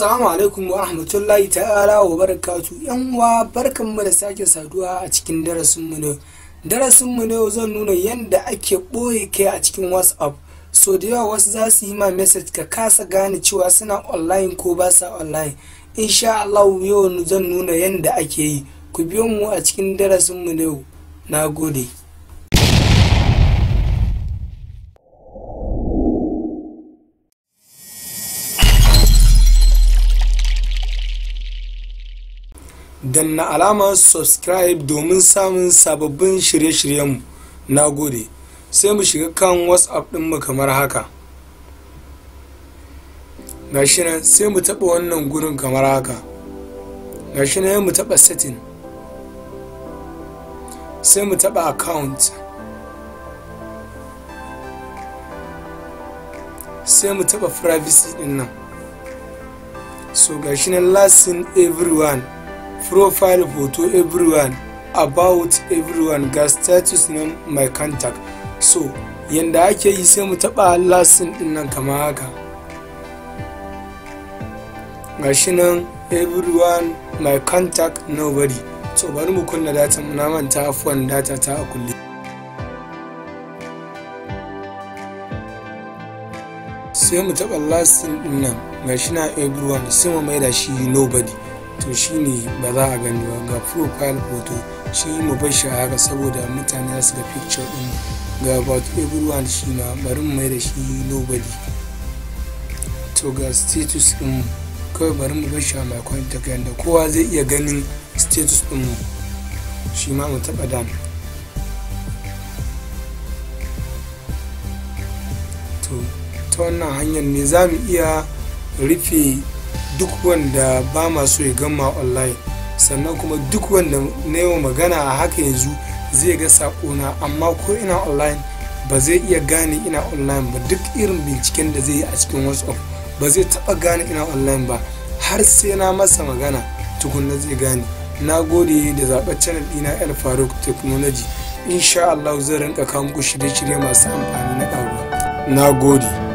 Assalamu alaikum wa rahmatullahi ta'ala wa barakatu. Yan uwa, barkanmu da sake saduwa a cikin darasinmu na yau. Darasinmu na yau zan nuna yadda ake ɓoye kai a cikin WhatsApp. So da yawa wasu za su yi ma message ka kasa gane cewa suna online ko ba sa online. Insha Allah yau zan nuna yadda ake yi. Ku biyo mu a cikin darasinmu na yau. Na gode. Danna alamar subscribe domin samun sababbin shirye-shiryenmu. Na gode. Sai mu shiga kan WhatsApp ɗinmu kamar haka. Gashi nan sai mu taɓa wannan gurin kamar haka. Gashi nan mu taɓa setting, sai mu taɓa account, sai mu taɓa privacy ɗin nan. So gashi nan last seen everyone, profile photo everyone, about everyone, ga status na my contact. So yanda ake yi, sai mu taba last seen din nan kamar haka. Gashi nan everyone, my contact, nobody. So bari mu kunna data, na manta, afuwan, data ta a kulle. Sai mu taba last seen din nan. Gashi na everyone, sai mu maida shi nobody. To shine ba za a gani ba. Ga profile photo, shi mu bar shi haka saboda mutane za su ga picture din. Ga about everyone, shi ma bari mu mai da shi nobody. To ga status din, kawai bari mu bar shi a my contact yanda kowa zai iya ganin status din mu. Shi ma mu taba done. To ta wannan hanyar ne za mu iya rufe duk wanda ba ma so ya gama online. Sannan kuma duk wanda na yi magana a haka yanzu zai ga saƙona, amma ko ina online ba zai iya gane ina online ba. Duk irin binciken da zai yi a cikin WhatsApp ba zai taɓa gane ina online ba, har sai na masa magana tukunna zai gane. Na gode da zaɓar channel ɗina, El Faruk Technology. Insha Allah zan rinka kawo muku shirye-shirye masu amfani na ƙaruwa. Na gode.